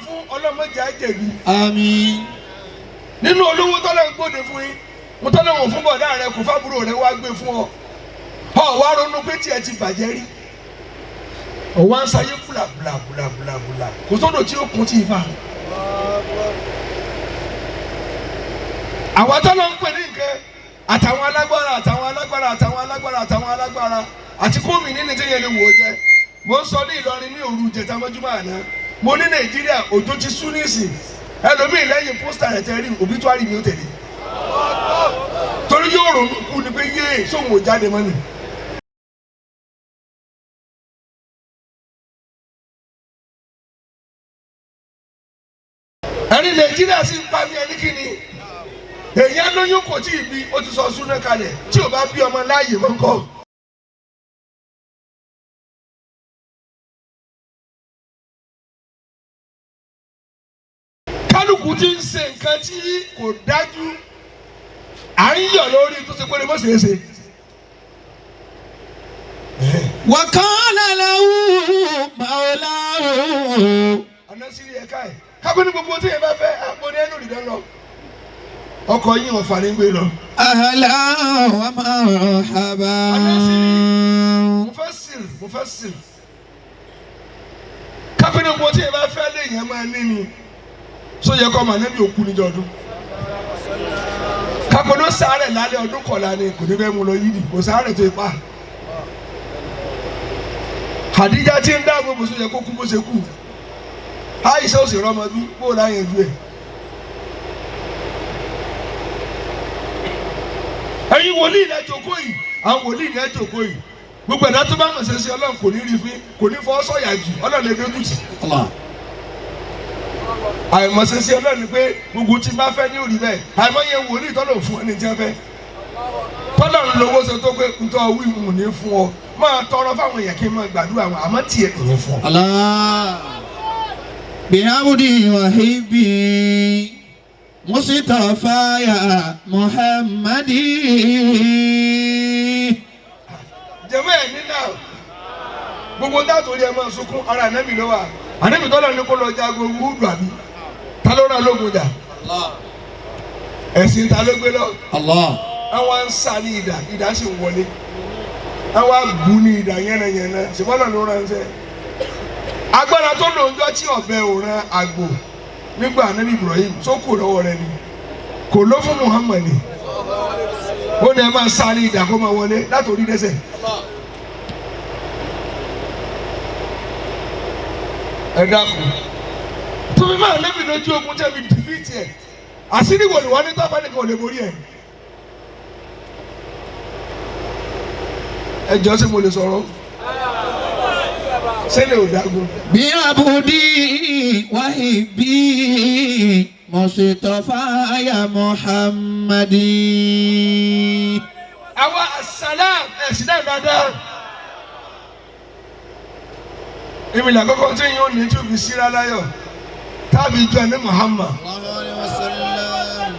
fún ọlọ́mọdé àjẹbí. Àmín. Nínú olówó tọ́lọ̀ ń gbòde fún yín, mo tọ́lọ̀ wò fún bọ̀dá rẹ kò fábúrò rẹ wá gbé fún ọ. Ọ wá ronú pé tiẹ̀ ti bàjẹ́ rí. Òun á ń sayé bùlà bùlà bùlà bùlà bùlà kò sódò tí ó kún tí ì fa. Àwọn tọ́lọ̀ ń pè ní nǹkan àtàwọn alágbára àtàwọn alágbára àtàwọn alágbára àtàwọn alágbára àti kómi nínú tí yẹn lè wò ó jẹ. Mo ń sọ ní Ìlọrin ní òru ìjẹta mọ́júmọ́ àná, mo ní Nàìjíríà òjò ti sú nísìn, ẹlòmíì lẹ́yìn pósítà rẹ̀ tẹ́ rí obituary ni ó tẹ̀lé, torí yóò ronú kú ni pé yéè sóhun ò jáde mọ́ ni. Ẹni Nàìjíríà sì ń pa mí, ẹni kí ni èèyàn lóyún kò tí ì bí, ó ti sọ súná kalẹ̀ tí ò bá bí ọmọ láàyè mọ́ kọ́. Kálukú ti ń ṣe nǹkan tí kò dájú, à ń yọ̀ lórí tó ṣe pé ní bó ṣe é ṣe. وقال له مولاه. Ọ̀nà sí ẹ̀ka ẹ̀ kápẹ́ ní gbogbo tí yẹn bá fẹ́ àpò ní ẹnu ìdán lọ. Ọkọ̀ yín ọ̀fà ní gbé lọ. أهلا ومرحبا. Mufassir mufassir kápẹ́ ní gbogbo tí yẹn bá fẹ́ léèyàn máa ní ni sọ yẹ kọ́ màá níbi òkú níjọ ọdún. Kápẹ́ ló sáré lálẹ́ ọdún kọ̀ọ̀la ni kò ní fẹ́ mú lọ yídì, kò sáré tó ipá. Àdíjà tí ń dáàbò bò sọ yẹ kó kú bó ṣe kú. Àìsàn òsì rọmọ bí bó láyé ju ẹ. Ẹ̀yin wòlíì lẹ jókòó yìí, àwọn wòlíì lẹ jókòó yìí, gbogbo ẹ̀dá tó bá mọ̀ ṣe ṣe Ọlọ́run kò ní rí fín, kò ní fọ́ sọ̀yà jù, Ọlọ́run lè dójú tì. Allah. Àìmọ̀ṣe ṣe Ọlọ́run ni pé gbogbo tí bá fẹ́ ní òrí bẹ́ẹ̀. Àìmọye wòlíì tọ́lọ̀ fún ẹni tí wọ́n fẹ́, tọ́lọ̀ ń lówó ṣe tó pé ntọ́ wí mù ní fún ọ, máa tọrọ fáwọn èèyàn kí n máa gbàdúrà wọn, àmọ́ tiẹ̀ kò ní fún ọ. Allah. بعبدي وحبي مصطفى يا محمدي. Jẹ̀mọ́ ẹ̀ nínà gbogbo dáàtò rí ẹ máa sunkún ara ànábì ló wà. Ànábì tọ́lọ̀ ní kó lọ jagun wúdù àbí ta ló ràn lógun jà? Allah. Ẹ̀sìn ta ló gbé lọ? Allah. Àwọn ń sá ní ìdá, ìdá sì ń wọlé, àwọn àbú ní ìdá yánnayànna, ṣùgbọ́n náà ló ránṣẹ́ agbára tó lò ń jọ tí ọ̀bẹ ò ran àgbò nígbà ànábì Ibrahim tó kù lọ́wọ́ rẹ ni kò ló fún Muhammad ni ó ní ẹ máa sá ní ìdá kó máa wọlé látòrí dẹ́sẹ̀. Ẹ dákun, tóbi máa lébi lójú ogun tẹ́bi dìfíìtì ẹ̀, àṣírí wò ni wọ́n ní tọ́ba nìkan ò lè borí ẹ̀. Ẹ jọ, ṣé mo lè sọ̀rọ̀? Ṣẹlẹ̀ ò dágun. بعبدي وحبي مصطفى يا محمدي. Àwa asalaam ẹ̀sìn náà dáadáa. Èmi là kọ́kọ́ tí yóò ní tí o fi síra láyọ̀ tábì jọ ní Muhammad. الله عليه وسلم.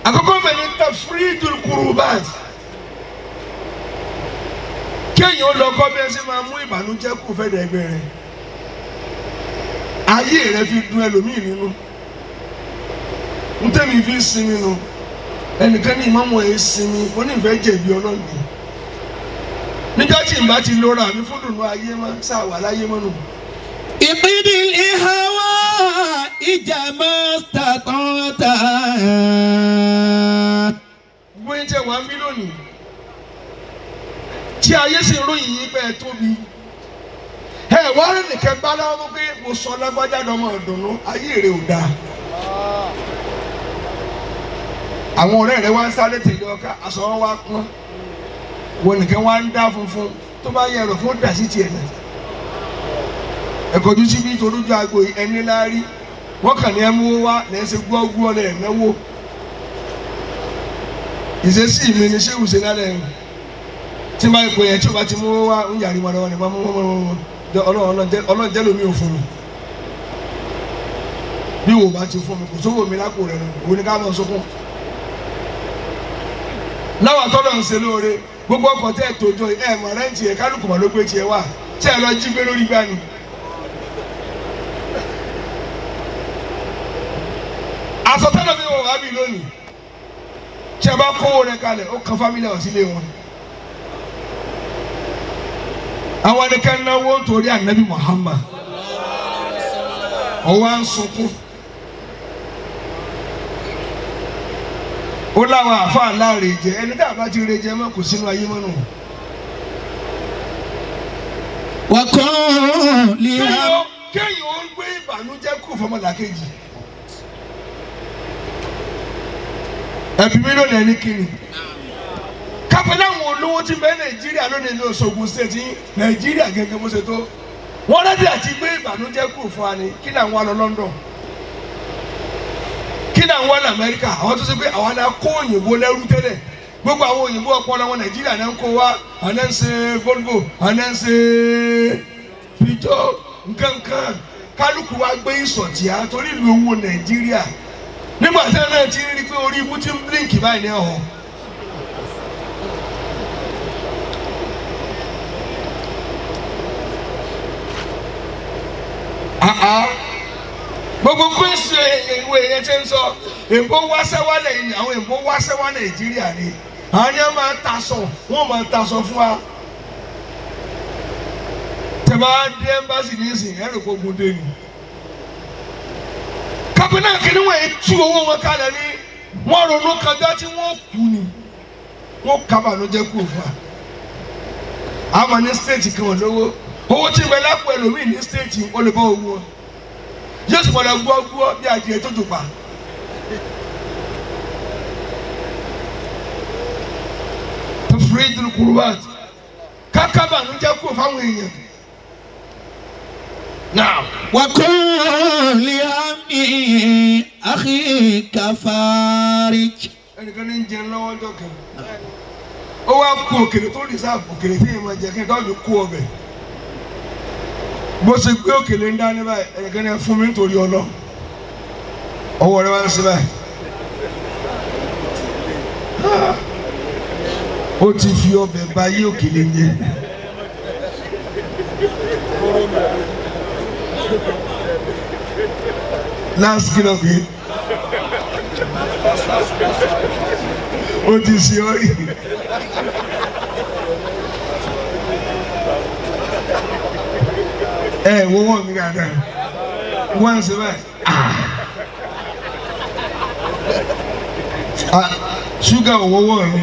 Àkọ́kọ́ bẹ̀ ní tafridul kurubat. Kéèyàn lọ kọ́ bí ẹ ṣe máa mú ìbànújẹ́ kù fẹ́ dẹ̀gbẹ́ rẹ̀. Ayé rẹ̀ fi dùn ẹlòmíì nínú. Ntẹ́mi fi sinmi nu. Ẹnìkan ní ìmọ̀mọ̀ ẹ̀ sinmi, mo ní ìfẹ́ jẹ̀bi Ọlọ́run ni. Níjọ́ tí n bá ti lóra mi fún dùnú ayé mọ́, sáà wà láyé mọ́ nù. اقض الهوائج ما استطعت. Gbogbo yín tẹ wá ń bí lónìí tí ayé sì ń ròyìn yín pé ẹ tóbi, ẹ wá rìn nìkan gbá lọ́wọ́ mú pé mo sọ lágbájá dọmọ ọ̀dùnnú, ayé rẹ ò dáa. Àwọn ọ̀rẹ́ rẹ wá ń sáré tẹ̀lé ọ̀ka, aṣọ wọn wá pọ́n, wọn nìkan wá ń dá funfun tó bá yẹ ẹ̀rọ fún dà sí tiẹ̀ náà. Ẹ̀kọ́jú síbi torújú aago ẹni láárí wọ́n kàn ní ẹ mú wá lẹ́sẹ̀ gbọ́gbọ́ lẹ̀ náwó. Ìṣesí mi ni ṣé ìwùsẹ̀ lálẹ́ yìí tí n bá ipò yẹn tí o bá ti mú wá ń yàrá ìwà lọ́wọ́ ni wọ́n mú wọ́n mú Ọlọ́run jẹ́ lómi ò fún mi. Bí wò bá ti fún mi kò sówó mi lápò rẹ̀ nù, òun ni ká mọ̀ sókún. Láwọn àtọ́lọ̀ ń ṣe lóore, gbogbo ọkọ̀ tẹ́ ẹ̀ tójó ẹ̀ mọ̀ rẹ́ǹtì ẹ̀, kálukú mọ̀ ló gbé tiẹ̀ wá tí ẹ lọ jí gbé lórí gbá ni. wá bí lónìí tí a bá kówó rẹ̀ kalẹ̀ ó kan family house sílé wọn. Àwọn nìkan náwó nítorí ànábì Muhammad, ọwọ́ à ń sunkún. Ó láwọn àáfàá láàrè jẹ, ẹni tá a bá ti rè jẹ mọ́ kò sínú ayé mọ́nù. وكن لهم Kéèyàn ó gbé ìbànújẹ́ kù fọmọlàkejì. Ẹbí mi lónìí ẹni kiri kápẹ́ láwọn olówó tí bẹ́ẹ̀ Nàìjíríà lónìí ní Òṣogbo state yín, Nàìjíríà gẹ́gẹ́ bó ṣe tó, wọ́n rẹ́dí àti gbé ìbànújẹ́ kù fún wa ni. Kí là ń wá lọ London? Kí là ń wá lọ Amẹ́ríkà? Àwọn tó ṣe pé àwọn náà kó òyìnbó lẹ́rú tẹ́lẹ̀, gbogbo àwọn òyìnbó ọpọlọ wọn Nàìjíríà náà ń kó wa. Àwọn náà ń ṣe Volvo, àwọn náà ń ṣe Peugeot, nkankan. Kálukú wa gbé ìsọ̀tìá torí ìlú owó Nàìjíríà nígbà tí wọn náà ti rí i pé orí ibú ti ń blink báyìí ní ọ̀hún. Àá, gbogbo kúnṣe ìwé yẹn ti ń sọ èbó wáṣẹ́ wálẹ̀ yìí ni àwọn èbó wáṣẹ́ wá Nàìjíríà ni àwọn ni wọ́n máa tasọ̀, wọ́n máa tasọ̀ fún wa. Tẹ̀bá dé ẹ́mbásì nísìnyí, ẹ̀rọ kò gun dé ni. Kápẹ́nà kìíní wọ̀nyí tú owó wọn kalẹ̀ ní wọ́n ronú kájá tí wọ́n kú ni wọ́n kábàánújẹ́ kú fún wa. Àmọ́ ní stéètì kan ò lówó, owó tí ìgbẹ́ lápò ẹlòmíì ní stéètì ó lè bọ́ owó wọn, yóò sì gbọ́dọ̀ gbọ́ gbọ́ bí adìyẹ tó jò pa. Tafridul kurbat, kákábàánújẹ́ kú fáwọn èèyàn náà. وكن لهم أخيك فارج. Ẹnìkan ní ń jẹun lọ́wọ́ ọjọ́ kan, ó wá kú òkèlè tó rìsáàfù, òkèlè tí èèyàn máa jẹ kí n tó fi kú ọbẹ̀. Bó ṣe gbé òkèlè ń dání báyìí, ẹnìkan ní ẹ fún mi nítorí ọlọ́ ọwọ́ rẹ wá ń ṣe báyìí. Ó ti fi ọbẹ̀ ba yé òkèlè ń jẹ. Last kilo fi ó ti ṣe ọ rí. Ẹ wọ́wọ́ mi dáadáa, wọ́n ń ṣe báyìí. Ah, ṣúgà ò wọ́wọ́ mi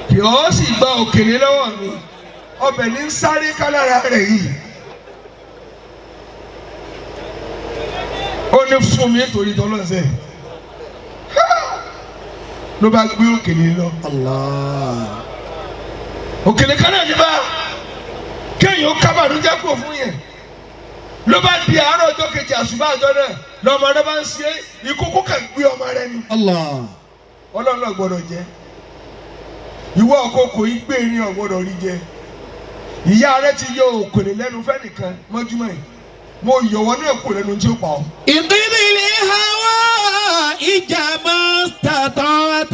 kì ó sì gba òkèlè lọ́wọ́ mi, ọbẹ̀ ní ń sáré kálára rẹ̀ yìí. Ó ní fún mi nítorí tọ́lọ́sẹ̀, ló bá gbé òkèlè lọ. Allah. Òkèlè kan náà ní bá kéèyàn ó kábàánújẹ́ kò fún yẹn. Ló bá di àárọ̀ ọjọ́ kejì, àṣùbà àjọ náà lọ́mọ rẹ bá ń ṣe ìkókó kan gbé ọmọ rẹ ni. Allah. Ọlọ́run náà gbọ́dọ̀ jẹ́ ìwọ ọkọ yìí gbé ní ọ̀gbọ́dọ̀ rí jẹ. Ìyá rẹ ti yọ òkèlè lẹ́nu fẹ́nìkan mọ́júmọ́ yìí, mo yọ̀wọ́ náà kò lẹ́nu tí ó pa ọ́. اضرب الهوائج ما استطعت.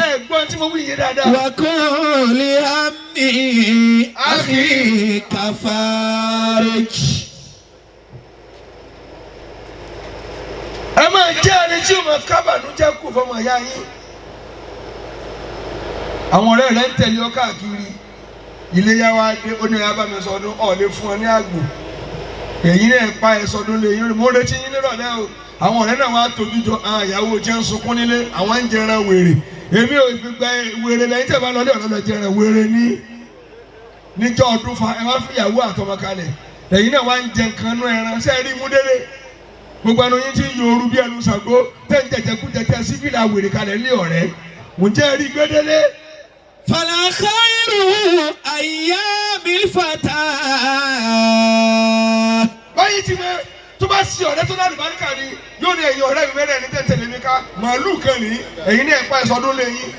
Ẹ gbọ́n tí mo wí yé dáadáa. وكل هم أخيك فارج. Ẹ máa jẹ́ ẹni tí o máa kábàánújẹ́ kù fọmọ ìyá yín. Àwọn ọ̀rẹ́ rẹ̀ ń tẹ̀lé ọ káàkiri, iléyá wa dé, ó ní ẹ bá mi sọdún, ọ̀ lè fún ọ ní àgbò. Èyí náà pa ẹ sọdún lé yín, mo retí yín nírọ̀lẹ́ o. Àwọn ọ̀rẹ́ náà wá tójú jọ, àwọn ìyàwó jẹ́ ń sunkún nílé, àwọn ń jẹran wèrè. Èmi ò fi gba wèrè lẹ́yìn tẹ̀ bá lọ lé ọ̀rẹ́ lọ jẹran wèrè ní níjọ́ ọdún fa. Ẹ wá fi ìyàwó àtọmọ kalẹ̀, ẹ̀yin náà wá ń jẹ nǹkan nú ẹran ṣé ẹ rí mú délé. Gbogbo ẹnu yín ti ń yòòrù bí ẹnu Ṣàngó tẹ́ ń jẹjẹ kú jẹjẹ sífìlà wèrè kalẹ̀ ní ọ̀rẹ́ ǹjẹ́ rí gbẹdẹ́lé. فلا خير أيام الفتى. Báyìí ti mẹ tó bá sí ọ̀rẹ́ tó lálùbáríkà báríkà ni yóò ní ẹ̀yin ọ̀rẹ́ mi mẹ́rẹ̀ ní tẹ̀tẹ̀lé mi ká màálù kan ní ẹ̀yin ní ẹ̀pá ẹ̀sọ́dún lé yín.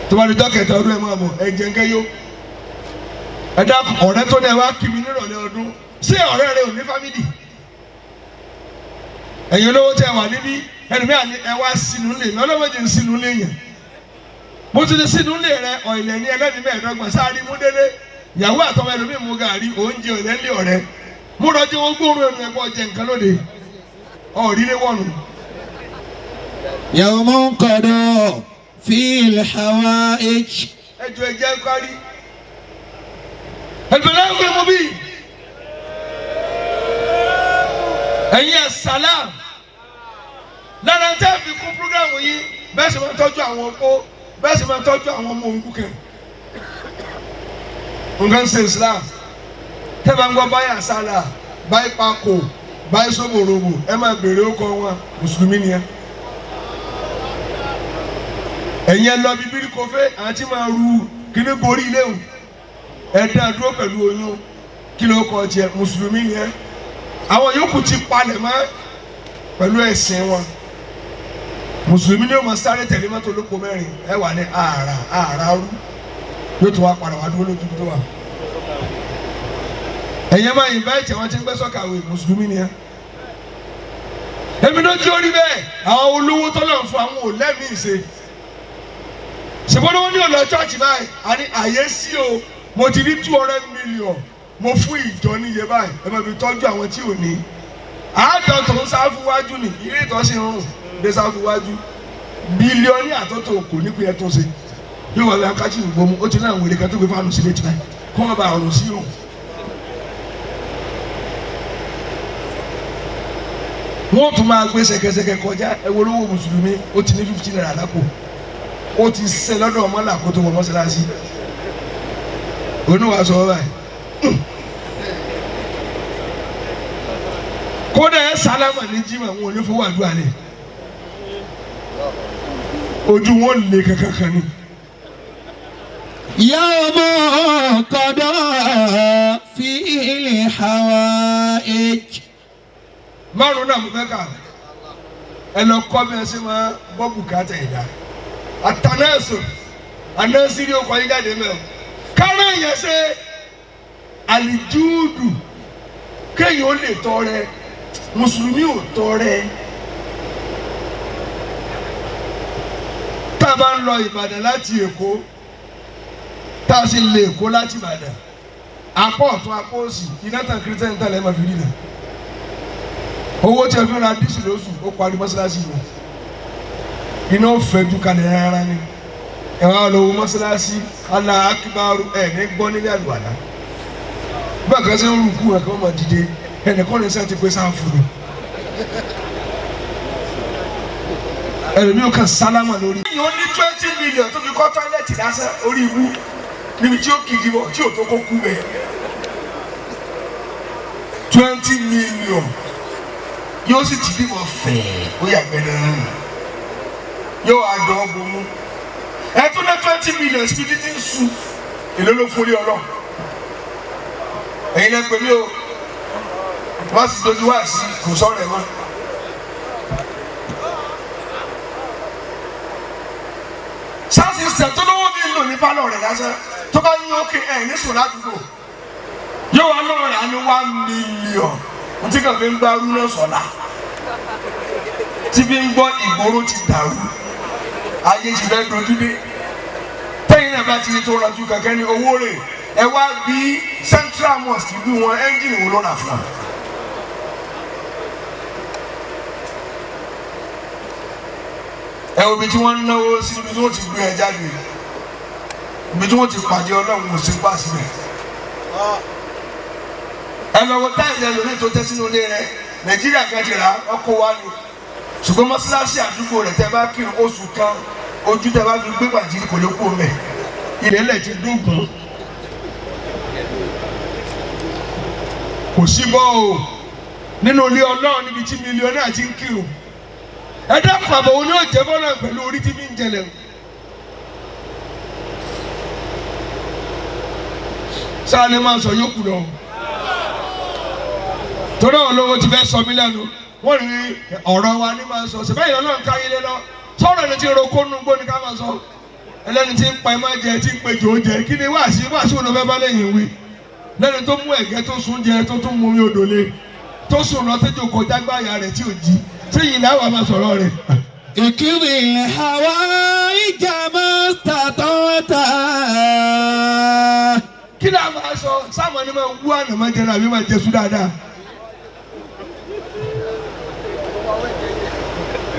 Tó bá di dọ́kẹ̀tà ọdún ẹ̀ máa bọ̀ ẹ̀ jẹ́ nǹkan yó. Ẹ dá ọ̀rẹ́ tó ní ẹ wá kí mi nírọ̀lẹ́ ọdún, ṣé ọ̀rẹ́ rẹ ò ní fámìlì? Ẹ̀yin olówó tẹ wà níbí, ẹlòmíà ní ẹ wá sínú lè mi, ọlọ́mọdé ń sínú lé yẹn. Mo ti di sínú lè rẹ ọ̀ìlẹ̀ ní ẹlẹ́ni mẹ́ẹ̀ẹ́dọ́gbọ̀n sáré mú délé ìyàwó àtọmọ ẹlòmíì mú gàrí oúnjẹ ọ̀rẹ́ lé ọ̀rẹ́ mú rọjò wọn gbóòórùn ẹnu ẹ̀kọ́ jẹ nǹkan lóde. Ọ̀rílé wọ̀nù. يوم قضى في الحوائج. Ẹjọ ẹjẹ ń kárí. Ẹgbẹ̀rún ẹgbẹ̀ mo bí. Ẹ̀yin ẹ̀ sàlám. Lára tẹ́ fi kún púrógírámù yìí, bẹ́ẹ̀ sì máa tọ́jú àwọn opó, bẹ́ẹ̀ sì máa tọ́jú àwọn ọmọ òrukàn. Nǹkan ṣe Islam. Tẹ́ bá ń gbọ́ báyà sálà, báyìí pakò, báyìí sóbòròbò, ẹ máa béèrè ó kọ wọn, Mùsùlùmí ni ẹ. Ẹ̀yin ẹ lọ bí bíríkọfẹ́ àti máa ru kíní borí ilé o. Ẹ dá dúró pẹ̀lú oyún, kí ló kọ tiẹ̀, Mùsùlùmí ni ẹ. Àwọn yòókù ti palẹ̀ mọ́ pẹ̀lú ẹ̀sìn wọn. Mùsùlùmí ni ó máa sáré tẹ̀lé mọ́tò olóko mẹ́rin, ẹ wà ní ààrà ààrà rú, yóò tún wá padà wá dúró lójú tó wà. Ẹ̀yin máa invite àwọn tí ń gbẹ́ sọ́kàwé, Mùsùlùmí ni ẹ. Èmi ló jí orí bẹ́ẹ̀, àwọn olówó tọ́lọ̀ ń fún àwọn ò lẹ́mìí ṣe. Ṣùgbọ́n owó ní ọ̀nà church báyìí, a ní àyè sí o, mo ti ní 200 million, mo fún ìjọ níye báyìí, ẹ máa fi tọ́jú àwọn tí ò ní. Àádọ́ tó ń sáfù wájú ni, ilé ìtọ́sí ń rùn dé sáfù wájú. Bílíọ̀nì àtọ́tò kò ní pé ẹ tó ṣe. Yóò wá bí akájí ìgbómú, ó ti ní àwọn èrè kan tó gbé fáànù sílé tìǹbà, kó má bàa rùn sí rùn. Wọ́n tún máa gbé ṣẹ̀kẹ̀ṣẹ̀kẹ̀ kọjá. Ẹ wo olówó Mùsùlùmí, ó ti ní 50 naira lápò, ó ti ṣe lọ́dọ̀ ọmọlá kó tó wọ mọ́ṣáláṣí. Oníwà sọ báyìí, kódà ẹ sálámà ní jimá, wọn ò ní fowó àdúrà lẹ, ojú wọn lè kankan kan ni. يوم قضى في الحوائج. Márùn náà mo fẹ́ kà, ẹ lọ kọ́ bí ẹ ṣe máa gbọ́ bùkátà ẹ̀dá. Àtànẹ́sù ànẹ́sìrì ó kọ́ yín jáde mẹ́ o. Kárọ̀ yẹn ṣe àlìjúùdù, kéèyàn ó lè tọrẹ, Mùsùlùmí ò tọrẹ. Tá a bá ń lọ Ìbàdàn láti Èkó, tá a sì lè Èkó láti Ìbàdàn, apá ọ̀tún apá òsì iná tàn, kírísítẹ́nì tàn lẹ́ẹ̀ máa fi rí nà. Owó tí a fi ra dísù lóṣù ó parí mọ́ṣáláṣí yìí, iná ó fẹ́jú kalẹ̀ rárá ni. Ẹ wá lọ wo mọ́ṣáláṣí, Allahu Akbar, ẹ̀ ní gbọ́ nílé àlùwàlá. Bákan ṣe ń rúkú ẹ̀ kí wọ́n máa dìde, ẹnìkan ní sẹ́ẹ̀ ti pé sáfù lọ, ẹlòmíì ó kàn sálámà lórí. Èyí ó ní 20 million tó fi kọ́ tọ́ílẹ̀tì lásán, orí ibú níbi tí ó kìdí bọ̀ tí ò tó kó kú bẹ́ẹ̀. 20 million yóò sì ti bímọ fẹ̀ẹ́, ó yàgbẹ́ náà yóò wá dán bomú. Ẹ tún ní 20 million síbi títí ń su, èló ló fún orí ọlọ́? Ẹ̀yin lẹ pè mí o, wọ́n sì dojú wá sí kò sọ̀rọ̀ ẹ̀ mọ́. Sáàsì sẹ̀ tó lówó mi ń lò ní pálọ̀ rẹ̀ lásán, tó bá yín ókè ẹ̀ ní sùn ládùúgbò, yóò wá lọ́wọ́ rẹ̀ á ní 1 million ntí kàn fi ń gbá rúnà sọ̀la tí fi ń gbọ́ ìgboro ti dàrú, ayé ti fẹ́ dojú dé. Tẹ́yìn náà bá ti tó rajú kankan ní owó rẹ̀, ẹ wá bí Central Mosque ìlú wọn, ẹ́ńjìnì wo ló rà fún wa. Ẹ wo ibi tí wọ́n ń náwó sí, ibi tí wọ́n ti gbé ẹ jáde, ibi tí wọ́n ti pàdé Ọlọ́run, ò sí pa síbẹ̀. Ẹ lọ wo táyì ẹlòmíì tó tẹ́ sínú ilé rẹ, Nàìjíríà kan ti rà ọkọ̀ wa ni, ṣùgbọ́n mọ́ṣáláṣí àdúgbò rẹ̀, tẹ́ bá kírun oṣù kan, ojú tẹ́ bá fi gbé pàjì kò lè kú mẹ́. Ilẹ̀ ẹlẹ̀ ti dógùn, kò sí bọ́ o nínú ilé Ọlọ́run níbi tí mílíọ̀nù àti ń kírun. Ẹ dákun, àbọ̀ wo ni yóò jẹ́ bọ́lá pẹ̀lú orí tí mi ń jẹlẹ̀ o. Sáà ni máa sọ yókù lọ, torí àwọn olówó ti fẹ́ sọ mí lẹ́nu, wọ́n ní ọ̀rọ̀ wa ní máa sọ ṣùgbọ́n ìlànà náà ń káyé lé lọ sọ̀rọ̀ ẹni tí ń roko nínú gbó ni ká máa sọ, ẹlẹ́ni tí ń pa ẹ máa jẹ, tí ń pe jò ó jẹ. Kí ni wáàsí wáàsí òun ló fẹ́ bá lẹ́yìn wí lẹ́ni tó mú ẹ̀gẹ́ tó sún jẹ, tó tún mú mi odò lé, tó sùn lọ tẹ́jọ́ kọjá gbáyà rẹ̀ tí ò jí sẹ́yìn láwa máa sọ̀rọ̀ rẹ̀. اقضي الحوائج ما استطعت. Kí ni a máa sọ? Sáwọn ni máa wú àná máa jẹ náà àbí máa jẹ sùn dáadáa.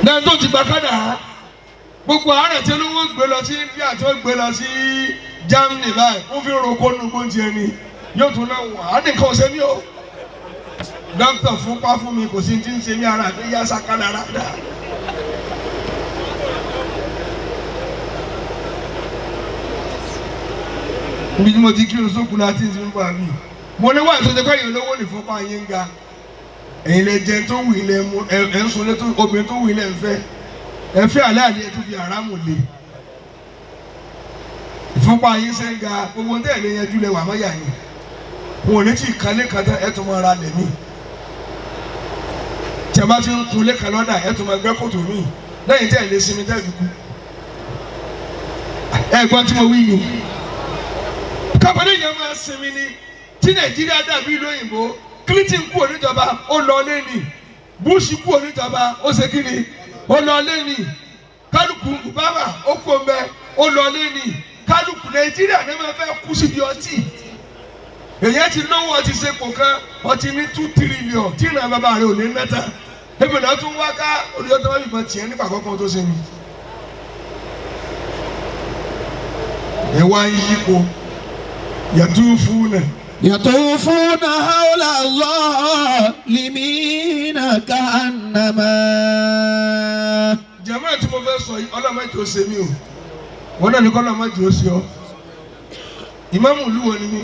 Lẹ́yìn tó ti gba kádà gbogbo àárẹ̀ tí olówó gbé lọ sí India tí ó gbé lọ sí Germany báyìí wọ́n fi roko nu gbóúnjẹ ni yóò tún náà wà á nìkan ọ̀sẹ̀ mi o. Dókítà fúnpá fún mi kò sí ti ń ṣe mí ara àti yá sákàlà rádà. Ibi tí mo ti kírun sókun láti ń bọ̀ àmì. Mo ní wà tó ṣe pé èèyàn lówó ní fúnpá yín ń ga. Ẹ̀yin lè jẹun tó wù ilẹ̀ mu ẹ̀ ń sunlé tó obìnrin tó wù ilẹ̀ ń fẹ́. Ẹ fẹ́ àlẹ́ àlẹ́ ẹ tún fi àrámù lé. Ìfúnpá yín ṣe ń ga gbogbo ń tẹ̀lé yanjú lẹ wà mọ́yà yín. Wọn ò ní tí ì kan lẹ́kan tán ẹ tún máa ra lẹ̀ mí. Tí a bá ti ń kun lẹ́kan lọ́dà ẹ tún máa gbẹ́ kòtò mí. Lẹ́yìn tẹ̀ lé sinmi tẹ̀ fi kú. Ẹ gbọ́n tí mo wí ni kábọ̀dé yẹn máa sinmi ni tí Nàìjíríà dàbí ìlú òyìnbó. Clinton kú oníjọba ó lọ lẹ́nì, Bush kú oníjọba ó ṣe kíni ó lọ lẹ́nì, kálukú Obama ó kú ọmọ ó lọ lẹ́nì, kálukú Nàìjíríà ní ma fẹ́ kú síbi ọtí. Èyàn ti lówó ọtí sepò kan ọtí ní 2 trillion tí ìrìn bàbá rẹ ò ní mẹ́ta ebi náà tún wá ká olùyọ́tọ̀ bá bìbọn tiẹ̀ nípa àkọ́kọ́ tó ṣe ni. Ẹ wá ń yípo yàtúfúnà. يطوفون حول الظالمين كأنما Jàmáà tí mo fẹ́ sọ yìí, ọlọ́mọdé ó ṣe mí o, wọn náà ní kọ́ ọlọ́mọdé ó ṣe ọ́. Ìmáàmù ìlú wo ni mí?